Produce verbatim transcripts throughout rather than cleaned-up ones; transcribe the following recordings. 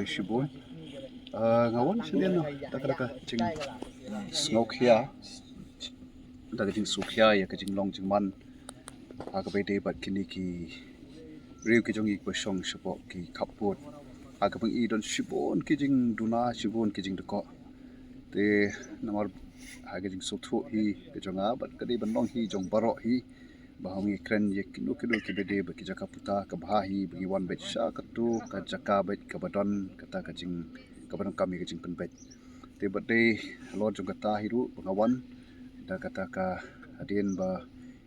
Shibun. Ah, nga wan shane na da ka da ka jingsngewkhia, da ka jingsngewkhia ïa ka jinglong jingman ha kaba ïadei bad kine ki briew ki jong ngi kiba shong shapoh ki khappud, ha kaba ngi don shibun ki jingduna, shibun ki jingdkoh. Te namar ha ka jingsngewthuh hi ka jong nga bad ka dei ban long hi jong baroh hi, ba haba ngi kren ïa kino kino kiba dei bad ki jaka puta, ka bha hi ba ngi wan beit sha katu ka jaka beit kaba don kata ka jing, kaba donkam ïa ka jingpynbeit. Te bad dei halor jong kata hi ruh ba nga wan da kata ka hadien ba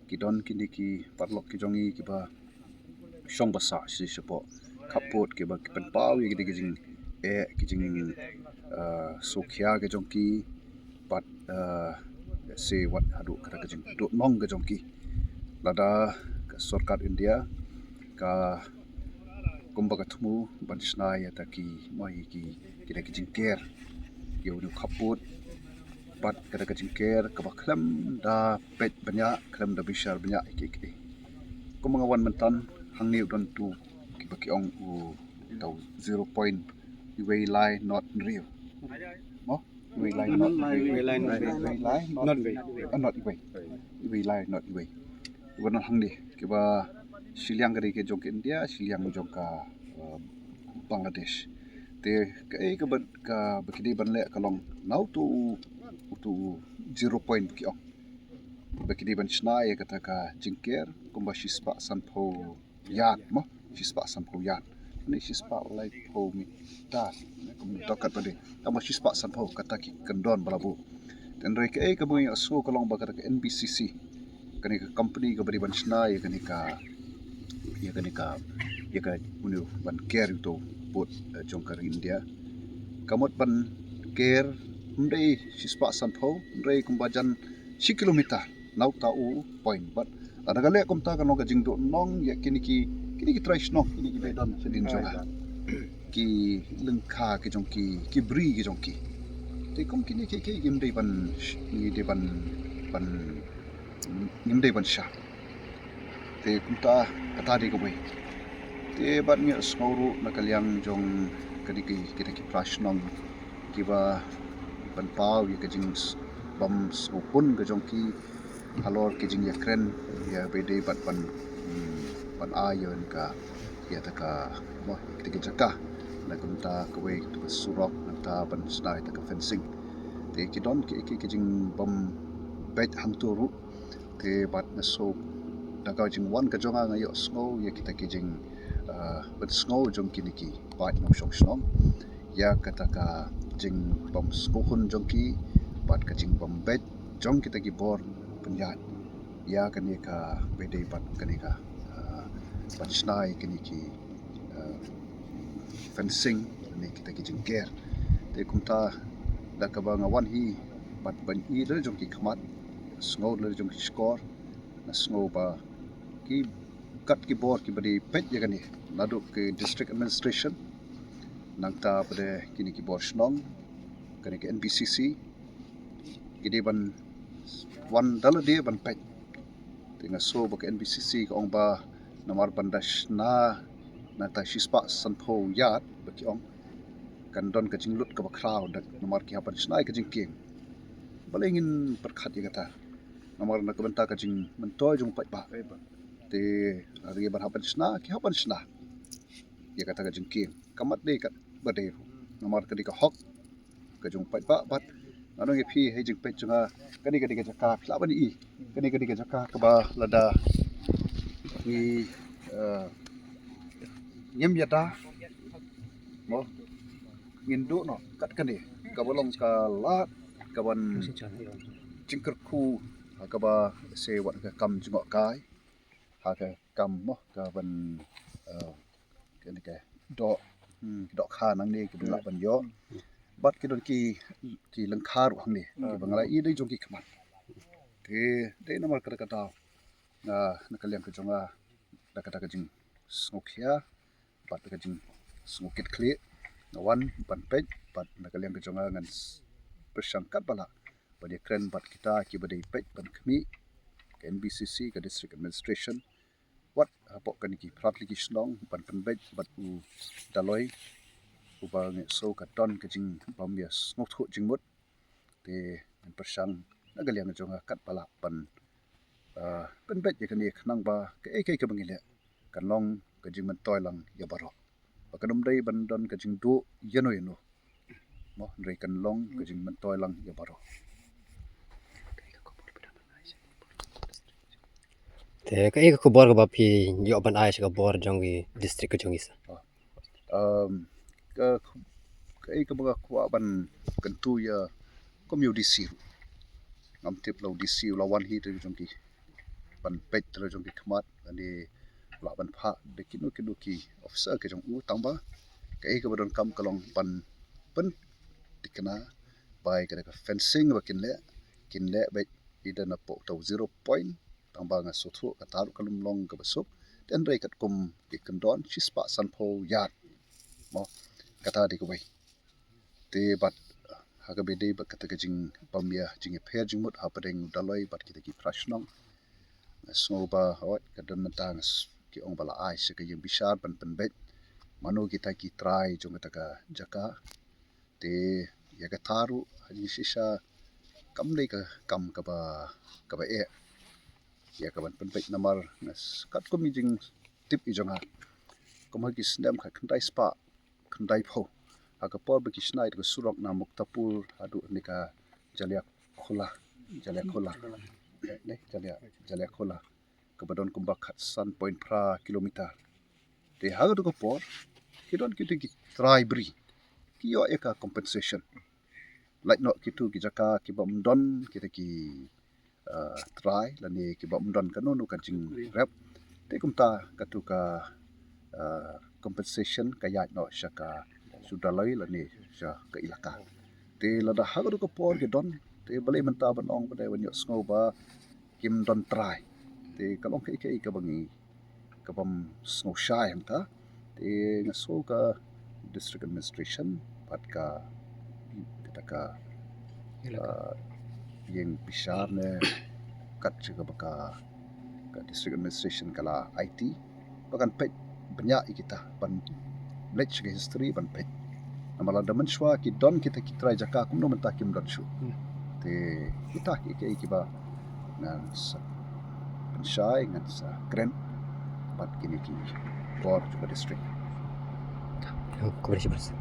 ki don kine ki paralok ki jong ngi kiba shong basa shi shapoh khappud kiba ki pynpaw ïa kine ki jing, eh, ki jing, eh, sngewkhia ki jong ki bad, eh, se wat haduh kata ka jingduhnong ka jong ki. Lada ka sorkar India ka kumba ka thmu ban shna ïa kata ki, mo, ïa ki, kine ki jingker ïa une u khappud bad kata ka jingker kaba khlem da peit bniah, khlem da bishar bniah ïa ki, ki. Kumba nga wan mynta hangne u don tu kiba ki ong u dau zero point iwei lai not hynriew. Mo? Iwei lai not hynriew. Iwei lai not hynriew. Iwei lai not, not iwei. Ah, not iwei. Iwei lai not iwei. Wan hangne kiba shiliang ka dei ka jong ka India, shiliang jong ka, eh, Bangladesh. Te kaei kaba, kaba ki dei ban leh ka long na utu, utu zero point ba ki ong, ba ki dei ban shna ïa kata ka jingker kumba shispah sanphew yard, mo, shispah sanphew yard. Ni shispah laiphew meter, ne, kum dei kat ba dei. Tang ba shispah sanphew kata ki kyndon ba la buh. Te hynrei kaei kaba ngi ïohsngew ka long ba kata ka N B C C, kane ka company kaba dei ban shna ïa kane ka, ïa kane ka, ïa ka, une u ban ker ïa utu u pud, eh, jong ka ri India, ka mut ban ker ym dei shispah sanphew, hynrei kumba jan shi kilometer na uta u point. Bad lada ka leh kumta kan long ka jingduhnong ïa kine ki, kine ki trai shnong, kine kiba don shadien jong nga, ki lyngkha ki jong ki, ki bri ki jong ki. Te kum kine ki, ki, kim dei ban sh-, ngi dei ban, ban, ngim dei ban shah. Te kumta kata dei kawei. Te bad ngi ïohsngew ruh na ka liang jong kine ki, kita ki para shnong kiba pynpaw ïa ka jingbym sngewkhia ka jong ki halor ki jingïakren ïa ba dei bad ban, hmm, ban ai ïa ka, ïa kata ka, mo, ïa kata ka jaka na ka bynta kawei kata ka surok, na ka bynta ban shna ïa kata ka fencing. Te ki don ki, ki, ki jingbym beit hangto ruh. Te bad nga sngew da ka jingwan ka jong nga, nga ïohsngew ïa kita ki jing, ah, pynsngew jong kine ki paid nongshong shnong ïa kata ka jingbym sngewkhia jong ki bad ka jingbym beit jong kita ki bor pynïaid ïa kane kaba dei bad kane ka, ah, ban shna ïa kine ki, ah, fencing ne kita ki jingker. Te kumta da kaba nga wan hi bad ban ïohi da la jong ki khmat, sngew da la jong ki shkor, nga sngew ba ki kat ki bor kiba dei peit ïa kane, naduh ki district administration, nangta pat kine ki bor shnong, kane ka N B C C, ki dei ban wan da lade ban peit. Te nga sngew ba ka N B C C ka ong ba namar ban da shna na kata shispah sanphew yard ba ki ong, kan don ka jinglut kaba khraw da namar ki hap ban shna ïa ka jingkieng. Balei ngin pyrkhat ïa kata? Namar na ka bynta ka jingmyntoi jong u paidbah. Te lada ki ban hap ban shna, ki hap ban shna ïa kata ka jingkieng. Ka mat dei katba dei ruh, namar ka dei ka hok ka jong u paidbah. Bad nga ong ïa phi ha jingpeit jong nga, kane ka dei ka jaka, phi lah ban ïohi, kane ka dei ka jaka kaba lada ngi, eh, ngim ïada, mo, ngin duh noh kat kane kaba long ka lad kaban jingkyrkhu, ha kaba se wat ka kam jngohkai, ha ka kam, mo, kaban, eh, kane ka doh, hmm, doh kha nangne kiba lah ban ïoh. Bad ki don ki, ki lyngkha ruh hangne kiba nga la ïohi da la jong ki khmat. Te dei namar kata ka daw, ah, na ka liang ka jong nga, da kata ka jingsngewkhia bad da ka jingsngewkitkhlieh, nga wan ban peit bad na ka liang ka jong nga ngan s-, pyrshang katba lah ban ïakren bad kita kiba dei peit ban khmih, ka N B C C, ka District Administration, wat hapoh kane ki phra tylli ki shnong ban pynbeit bad u Daloi Uba ngi sngew ka don ka jingbym ïa sngewthuh jingmut. Te ngan pyrshang na ka liang jong nga katba lah ban, ah, pynbeit ïa kane khnang ba kaei kaei kaba ngi leh kan long ka jingmyntoi lang ïa baroh. Ba kan ym dei ban don ka jingduh ïano ïano. Mo, hynrei kan long ka jingmyntoi lang ïa baroh. Te kaei ka khubor kaba phi ïoh ban ai sha ka bor jong ki district ka jong ngi sa? Um, ka, kaei kaba nga kwah ban kyntu ïa kum ïa u D C ruh. Ngam tip la u D C u la wan hi te jong ki ban peit te jong ki khmat lane la ban phah da kino kino ki officer ka jong u, tangba kaei kaba donkam ka long ban pynthikna ba ïa ka fencing ba kin leh, kin leh beit ida na pok tau zero point, tangba nga sngewthuh kata ruh ka lum long kaba suk. Te hynrei katkum ki kyndon shispah sanphew yard. Mo, kata dei kawei. Te bad ha kaba dei bad kata ka jingbym ïa jingïapher jingmut hapdeng u Daloi bad kita ki para shnong, nga sngew ba hooid ka don mynta nga s-, ki ong ba la ai sha ka ïing bishar ban pynbeit mano kita ki trai jong kata ka jaka. Te ïa kata ruh ha jingshisha kam dei ka kam kaba, kaba eh ïa ka ban pynbeit namar nga s-, katkum i jingtip i jong nga, kum ha ki snem khatkhyndai spah khyndaiphew, ha ka por ba ki shna ïa ka surok na Muktapur haduh ne ka Jaliakhola, Jaliakhola, ne Jalia, Jaliakhola, kaba don kumba khatsan point phra kilometer. Te ha kato ka por ki don kito ki trai bri, ki ïoh ïa ka compensation. Lait noh kito ki jaka ki bym don kita ki, uh, trai lane ki bym don kano kano ka jingrep. Te kumta kato ka, uh, compensation ka ïaid noh sha ka, sha u Daloi lane sha ka ilaka. Te lada ha kato ka por ki don, te balei mynta ban ong ba dei ban ïohsngew ba kim don trai. Te ka long kaei kaei kaba ngi, kabym sngew shai hangta. Te nga sngew ka district administration bad ka, kata ka, ah, ïing bishar ne kat jaka ba ka, ka district administration ka la aiti ba kan peit bniah ïa kita ban leit sha ka history ban peit. Namar lada mynshuwa ki don kita ki trai jaka kumno mynta kim don shuh. Hmm. Te kita ki, ki, kiba ngan sa pynshai, ngan sa kren bad kine ki bor jong ka district. Khublei shibun.